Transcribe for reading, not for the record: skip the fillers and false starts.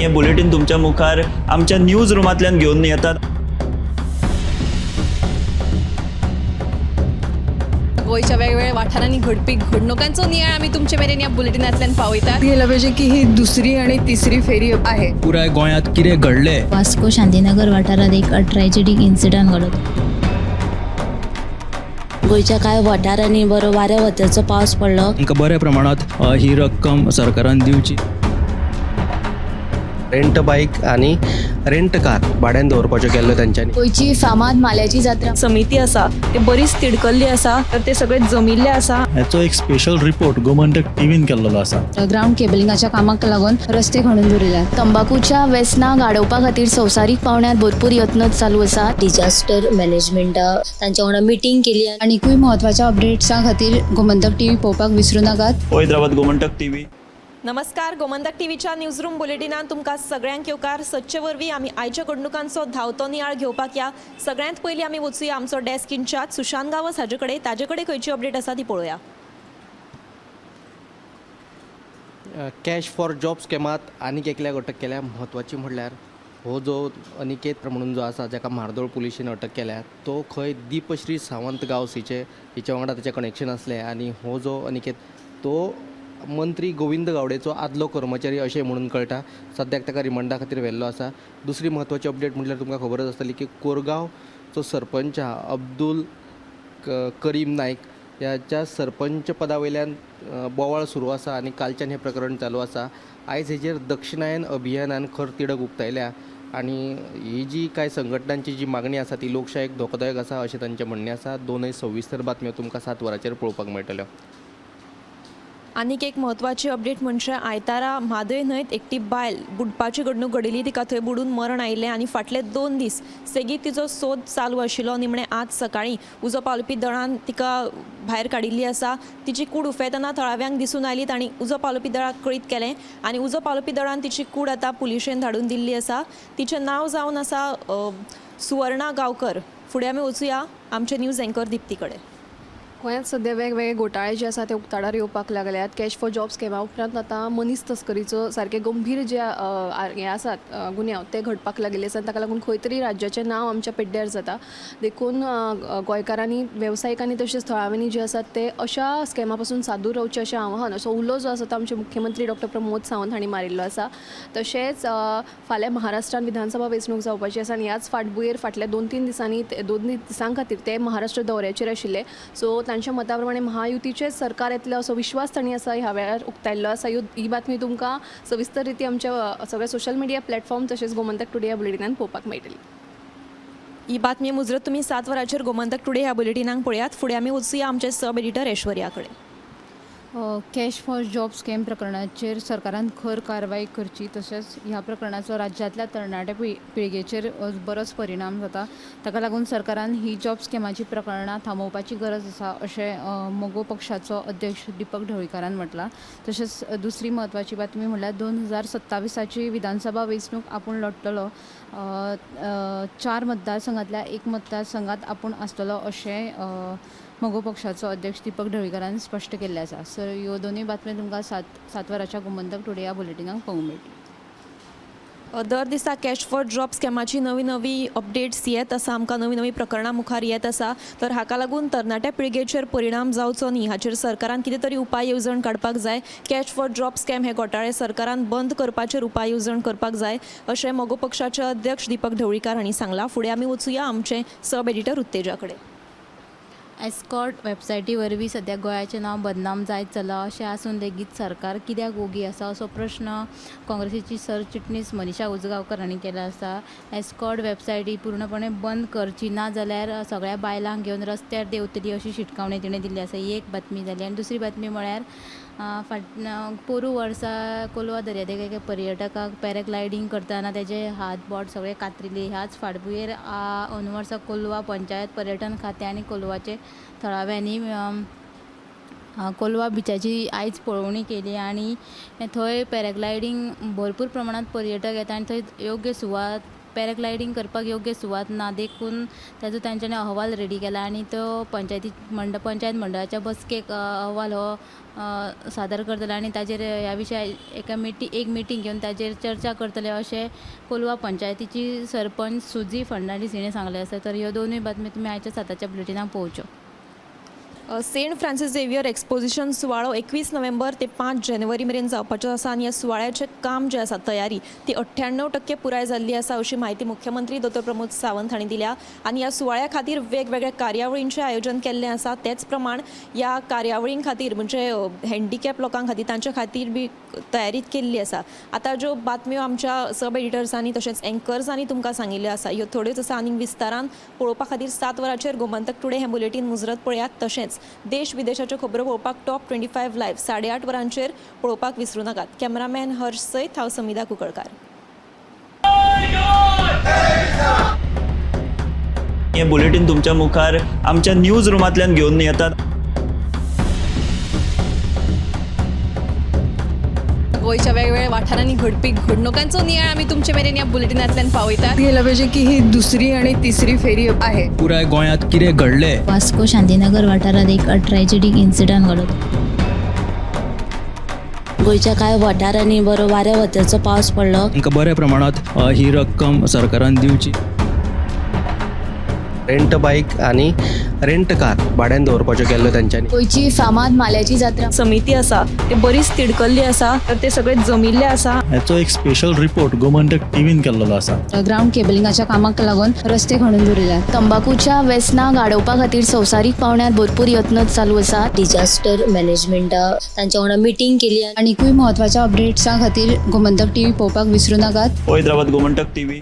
हें बुलेटीन तुमच्या मुखार आमच्या न्यूज रुमांतल्यान घेवन येतात. गोंयच्या वेगवेगळ्या वाठारांनी घडपी घडणुकांचो नियाळ आमी तुमचे मेरेन ह्या बुलेटिनांतल्यान पावयतात. गेलं पाहिजे की ही दुसरी आणि तिसरी फेरी आहे. पुराय गोंयांत कितें घडलें. वास्को शांतीनगर वाठारात एक ट्रॅजेडीक इन्सिडंट घडलो. गोंयच्या कांय वाठारांनी बरो वाऱ्या वताचो पावस पडलो. तांकां बऱ्या प्रमाणांत ही रक्कम सरकारान दिवची. रेंट बायक आनी रेंट कार भाड्यान दवरपाच्यो केल्ल्यो तेंच्यांनी. गोंयची फामाद माल्याची जात्रा. समिती आसा ते बरीच तिडकल्ली आसा, तर ते सगळे जमिल्ले आसा. हाचो एक स्पेशल रिपोर्ट गोमंतक टीव्हीन केल्लो आसा. ग्रावंड केबलिंगाच्या कामाक लागून रस्ते खणून दवरिल्यात. तंबाकूच्या वेसनाक आडोवपा खातीर संवसारीक पावंड्यार भरपूर यत्न चालू आसात. डिजास्टर मॅनेजमेंटा तांच्या वांगडा मिटींग केली. आनीकूय म्हत्वाच्या अपडेट्सां खातीर गोमंतक टीव्ही पळोवपाक विसरूं नाकात. पळयत रावात गोमंतक टीव्ही. नमस्कार, गोमंतक टीव्हीच्या न्यूजरूम बुलेटिनान तुमकां सगळ्यांक येवकार. सदचे वरवीं आमी आयच्या घडणुकांचो धांवतो नियाळ घेवपाक या. सगळ्यांत पयलीं आमी वचुया आमचो डेस्क इन्चार्ज सुशांत गांवस हाजे कडेन, ताजे कडेन खंयची अपडेट आसा ती पळोवया. कॅश फॉर जॉब स्कॅमात आनीक एकल्याक अटक केल्या. म्हत्वाची म्हणल्यार हो जो अनिकेत म्हणून जो आसा, जाका म्हार्दोळ पुलिशेन अटक केल्या, तो खंय दीपश्री सावंत गांवस हिचे वांगडा ताचें कनेक्शन आसलें आनी हो जो अनिकेत तो मंत्री गोविंद गावडेचो आदलो कर्मचारी अशें म्हणून कळटा. सद्याक ताका रिमांडा खातीर व्हेल्लो आसा. दुसरी म्हत्वाची अपडेट म्हटल्यार तुमकां खबरच आसतली की कोरगांवचो सरपंच आहा अब्दुल करीम नायक ह्याच्या सरपंच पदा वयल्यान बोवाळ सुरू आसा आनी कालच्यान हें प्रकरण चालू आसा. आयज हेजेर दक्षिणायन अभियानान खर तिडक उक्तायल्या आनी ही जी कांय संघटनांची जी मागणी आसा ती लोकशायेक धोकोदायक आसा अशें तांचें म्हणणें आसा. दोनय सविस्तर बातम्यो तुमकां 7 वरांचेर पळोवपाक मेळटल्यो. आनीक एक म्हत्वाची अपडेट म्हणजे आयतारा म्हादय न्हंयत एकटी बायल बुडपाची घडणूक घडिल्ली, तिका थंय बुडून मरण आयिल्लें आनी फाटले 2 दीस सेगीत तिचो सोद चालू आशिल्लो. निमणें आज सकाळीं उजो पालोवपी दळान तिका भायर काडिल्ली आसा. तिची कूड उफेतना थळाव्यांक दिसून आयली, तांणी उजो पालोवपी दळाक कळीत केलें आनी उजो पालोवपी दळान तिची कूड आतां पुलिशेन धाडून दिल्ली आसा. तिचें नांव जावन आसा सुवर्णा गांवकर. फुडें आमी वचुया आमचे न्यूज एंकर दिप्ती कडेन. गोंयांत सद्या वेगवेगळे घोटाळे जे आसा ते उक्ताडार येवपाक लागल्यात. कॅश फॉर जॉब स्कॅमा उपरांत आतां मनीस तस्करीचो सारके गंभीर जे हे आसात गुन्यांव ते घडपाक लागिल्ले आसा. ताका लागून खंय तरी राज्याचें नांव आमच्या पेड्ड्यार जाता. देखून गोंयकारांनी, वेवसायिकांनी तशेंच थळाव्यांनी जे आसात ते अशा स्कॅमा पासून सादूर रावचें अशें आवाहन, असो उलो जो आसा तो आमचे मुख्यमंत्री डॉक्टर प्रमोद सावंत हांणी मारिल्लो आसा. तशेंच फाल्यां महाराष्ट्रान विधानसभा वेंचणूक जावपाची आसा आनी ह्याच फाटभुंयेर फाटल्या 2-3 दिसांनी 2 दिसां खातीर ते महाराष्ट्र दौऱ्याचेर आशिल्ले. सो तांच्या मता प्रमाणे महायुतीचें सरकार येतलें असो विश्वास तांणी आसा ह्या वेळार उक्तायल्लो आसा. ही बातमी तुमकां सविस्तर रिती आमच्या सगळ्या सोशल मिडिया प्लॅटफॉर्म तशेंच गोमंतक टुडे ह्या बुलेटिनान पळोवपाक मेळटली. ही बातमी मुजरत तुमी 7 वरांचेर गोमंतक टुडे ह्या बुलेटिनाक पळयात. फुडें आमी वचुया आमचे सब एडिटर ऐश्वर्या कडेन. कॅश फॉर जॉब स्कॅम प्रकरणाचेर सरकारान खर कारवाय करची, तशेंच ह्या प्रकरणाचो राज्यांतल्या तरणाट्या पिळगेचेर बरोच परिणाम जाता. ताका लागून सरकारान ही जॉब स्कॅमाची प्रकरणां थांबोवपाची गरज आसा अशें मगो पक्षाचो अध्यक्ष दीपक ढवळीकारान म्हटलां. तशेंच दुसरी म्हत्वाची बातमी म्हणल्यार 2027 विधानसभा वेंचणूक आपूण लढटलो, 4 मतदारसंघांतल्या 1 मतदारसंघात आपूण आसतलो अशें मगो पक्षाचो अध्यक्ष दीपक ढवळीकारान स्पश्ट केल्लें आसा. सर ह्यो दोनूय बातम्यो तुमकां 7 वरांच्या गोमंतक टुडे ह्या बुलेटिनाक पळोवंक मेळटली. दर दिसा कॅश फॉर जॉब स्कॅमाची नवी नवी अपडेट्स येत आसा, आमकां नवी नवी प्रकरणां मुखार येत आसा. तर हाका लागून तरणाट्या पिळगेचेर परिणाम जावचो न्ही हाचेर सरकारान कितें तरी उपाय येवजण काडपाक जाय. कॅश फॉर जॉब स्कॅम हे घोटाळे सरकारान बंद करपाचेर उपाय येवजण करपाक जाय अशें मगो पक्षाचे अध्यक्ष दीपक ढवळीकार हांणी सांगलां. फुडें आमी वचुया आमचे सब एडिटर उत्तेजा कडेन. एस्कॉर्ट वेबसायटी वरवीं सद्या गोंयाचें नांव बदनाम जायत चल्लां अशें आसून लेगीत सरकार कित्याक ओगी आसा असो प्रश्न काँग्रेसीची सरचिटणीस मनीषा उजगांवकर हांणी केला आसा. एस्कॉर्ट वेबसायटी पूर्णपणे बंद करची ना जाल्यार सगळ्या बायलांक घेवन रस्त्यार देंवतली अशी शिटकावणी तिणें दिल्ली आसा. ही एक बातमी जाली. आनी दुसरी बातमी म्हळ्यार पोरूं वर्सा कोलवा दर्यादेगेर पर्यटकाक पॅराग्लायडींग करतना तेजे हात बोट सगळे कातरिल्ले. ह्याच फाटभुंयेर अंदू वर्सा कोलवा पंचायत पर्यटन खातें आनी कोलवाचे थळाव्यांनी कोलवा बिचाची आयज पळोवणी केली आनी थंय पॅराग्लायडींग भरपूर प्रमाणांत पर्यटक येता आनी थंय योग्य सुवात पॅराग्लायडींग करपाक योग्य सुवात ना देखून ताजो तांच्यांनी अहवाल रेडी केला आनी तो पंचायती मंड पंचायत मंडळाच्या बसकेक अहवाल हो सादर करतले आनी ताजेर ह्या विशया एका मिटी एक मिटींग घेवन ताजेर चर्चा करतले अशें कोलवा पंचायतीची सरपंच सुजी फर्नांडीस हिणें सांगलें आसा. तर ह्यो दोनूय बातम्यो तुमी आयच्या 7च्या बुलेटिनाक पळोवच्यो. सेंट फ्रांसीस झेवियर एक्सपोजिशन सुवाळो 21 नोव्हेंबर ते 5 जानेवारी मेरेन जावपाचो आसा आनी ह्या सुवाळ्याचें काम जें आसा तयारी ती 98% पुराय जाल्ली आसा अशी म्हायती मुख्यमंत्री दोतोर प्रमोद सावंत हांणी दिल्या आनी ह्या सुवाळ्या खातीर वेगवेगळ्या कार्यावळींचें आयोजन केल्लें आसा. तेच प्रमाण ह्या कार्यावळीं खातीर म्हणजे हँडिकॅप लोकां खातीर तांच्या खातीर बी तयारी केल्ली आसा. आतां ज्यो बातम्यो आमच्या सब एडिटर्सांनी तशेंच एंकर्सांनी तुमकां सांगिल्ल्यो आसा ह्यो थोड्योच आसा. आनी विस्तारान पळोवपा खातीर 7 वरांचेर गोमंतक टुडे हें बुलेटीन मुजरत पळयात. तशेंच देश विदेशाच्यो खबरो पळोवपाक टॉप 25 लायव्ह 8:30 वरांचेर पळोवपाक विसरूं नाकात. कॅमेरामॅन हर्ष सयत हांव समिधा कुंकळकार. हे बुलेटीन तुमच्या मुखार आमच्या न्यूज रुमांतल्यान घेवन येतात. गोंयच्या वेगवेगळ्या वाठारांनी घडपी घडणुकांचो नियाळ आमी तुमचे मेरेन ह्या बुलेटिनांतल्यान पावयतात. गेलं पाहिजे की ही दुसरी आणि तिसरी फेरी आहे. पुराय गोंयांत कितें घडलें वास्को शांतीनगर वाठारांत एक ट्रॅजेडीक इन्सिडंट घडलो. गोंयच्या कांय वाठारांनी बरो वाऱ्या वताचो पावस पडलो. तांकां बऱ्या प्रमाणांत ही रक्कम सरकारान दिवची. रेंट बायक आनी रेंट कार भाड्यान दवरपाच्यो केल्ल्यो तेंच्यांनी. गोंयची फामाद माल्याची जात्रा समिती आसा ते बरीच तिडकल्ली आसा तर ते सगळे जमिल्ले आसा. हाचो एक स्पेशल रिपोर्ट गोमंतक टीव्हीन केल्लो आसा. ग्रावंड केबलिंगाच्या कामाक लागून रस्ते खणून दवरिल्यात. तंबाखूच्या वेसनाक आडोवपा खातीर संवसारीक पावंड्यार भरपूर यत्न चालू आसात. डिजास्टर मॅनेजमेंटा तांच्या वांगडा मिटींग केली. आनीकूय म्हत्वाच्या अपडेट्सां खातीर गोमंतक टीव्ही पळोवपाक विसरूं नाकात. पळयत रावात गोमंतक टीव्ही.